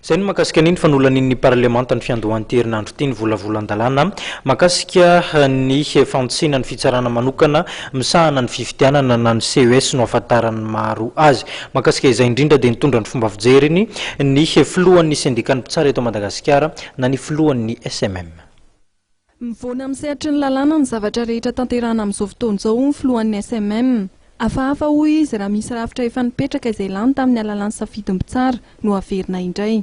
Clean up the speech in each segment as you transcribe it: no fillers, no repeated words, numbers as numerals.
Izay no mahakasika an'iny fa nolanian'ny parlemanta ny fiandohan'ity herinandro ity ny volavolan-dalàna mahakasika ny fantsina ny fitsarana manokana misahana ny fifidianana na ny CES no ahafantaran'ny maro azy. Mahakasika izay indrindra dia nitondra ny fomba fijeriny ny filohan'ny sendikan'ny mpitsara eto Madagasikara na ny filohan'ny SMM. Mivoana amin'ny sehatry ny lalàna ny zavatra rehetra tanterahana amin'izao fotoana izao, hoy ny filohan'ny SMM. Hafahafa, hoy izy, raha misy rafitra efa nipetraka izay lany tamin'ny alalan'ny safidin'ny mpitsara no averina indray.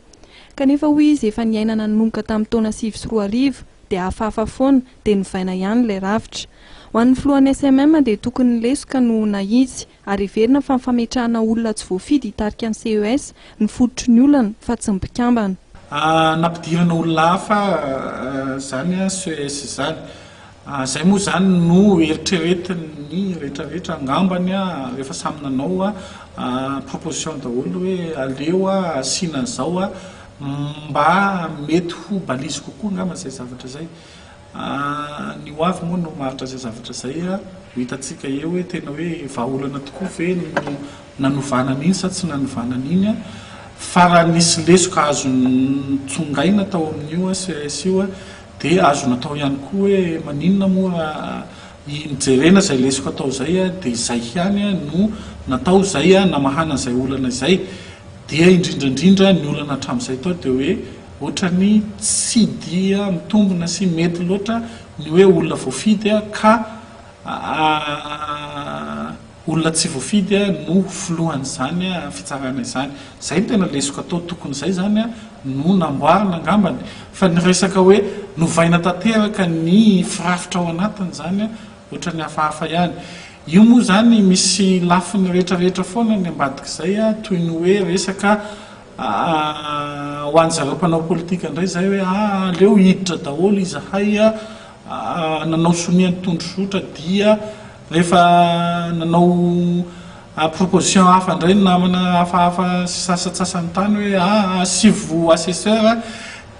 Kanefa, hoy izy, efa niainana nanomboka tamin'ny taona 2009 dia hafahafa foana dia novaina ihany ilay rafitra. Ho an'ny filohan'ny SMM dia tokony ny lesoka no nahitsy ary heverina fa ny fametrahana olona tsy voafidy hitarika ny CES no fototry ny olana fa tsy ny mpikambana. Nampidirana olona hafa izany CES izany. Izay moa izany no eritreretin'ny rehetra rehetra angambany rehefa samy nanao proposition daholo hoe aleo asiana an'izao mba mety ho balise kokoa angamba izay zavatra izay. Ny ho avy moa no hamaritra izay zavatra izay, ho hitantsika eo hoe tena hoe vahaolana tokoa ve no nanovana an'iny sa tsy nanovana an'iny, fa raha nisy lesoka azo notsongaina tao amin'io CES io dia azo natao ihany koa hoe maninona moa raha nojerena izay lesoka tao izay dia izay ihany no natao izay namahana izay olana izay, dia indrindra indrindra ny olana hatramin'izay tao dia hoe Otrany tsy dia mitombina sy mety loatra ny hoe olona voafidy ka olona tsy voafidy no ho filohan'izany fitsarana izany. Izay no tena lesoka atao, tokony izay izany no namboarina angambany. Fa ny resaka hoe novaina tanteraka ny firafitra ao anatiny izany otrany hafahafa ihany. Io moa izany misy lafiny rehetra rehetra foana ny ambadik'izay toy ny hoe resaka Ho an-dry zareo mpanao politika indray izay hoe aa aleo hiditra daholo izahay nanao sonia ny tondrozotra dia rehefa nanao proposition hafa indray ny namana hafahafa sasantsasany tany hoe aa asivo assesseur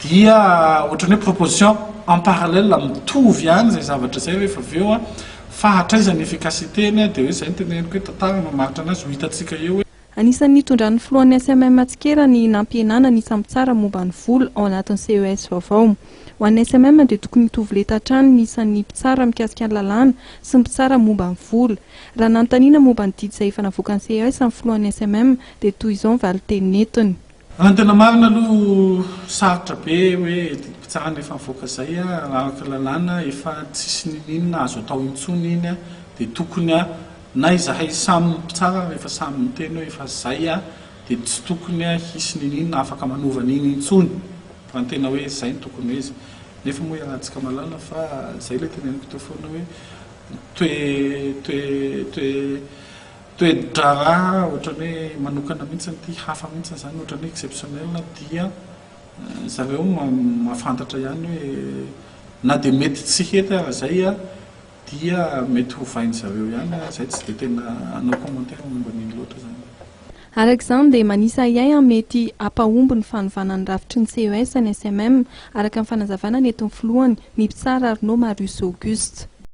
dia ohatran'ny hoe proposition en parallèle mitovy ihany izay zavatra izay rehefa avy eo fa hatraiza ny efficacité-ny dia hoe izay no teneniko hoe tantara mamaritra anazy ho hitantsika eo hoe Anisan'ny nitondran'ny filohan'ny SMM tsikera ny nampihenana ny isan'ny mpitsara momba ny vola ao anatin'ny CES vaovao. Ho an'ny SMM dia tokony hitovy lenta hatrany ny isan'ny mpitsara mikasika ny lalàna sy ny mpitsara momba ny vola. Raha nanontaniana momba ny didy izay efa navoakan'ny CES ny filohan'ny SMM dia toy izao ny valinteny nentiny. Raha ny tena marina aloha sarotra be hoe didim-pitsarana efa nivoaka izay raha araka ny lalàna efa tsisy niniana azo atao intsony iny dia tokony Na izahay samy mpitsara rehefa samy miteny hoe efa zay a dia tsy tokony hisy niniana afaka manova an'iny intsony raha ny tena hoe zay no tokony ho izy. Nefa moa iarahantsika mahalala fa zay ilay teneniko teo foana hoe toe toe toe toe-draharaha ohatran'ny hoe manokana mihitsy ity, hafa mihitsy izany, ohatran'ny hoe exceptionnel dia zareo mahafantatra ihany hoe na dia mety tsy hety ara zay a Dia mety hovain zareo ihany a, zay tsy dia tena hanao commentaire momba an'iny loatra zany. Araka izany dia manisa ahiahy amin'ny mety hampahomby ny fanovana ny rafitry ny CES ny SMM, araka ny fanazavana nentin'ny filohany, ny mpitsara Arnaud Marius Auguste.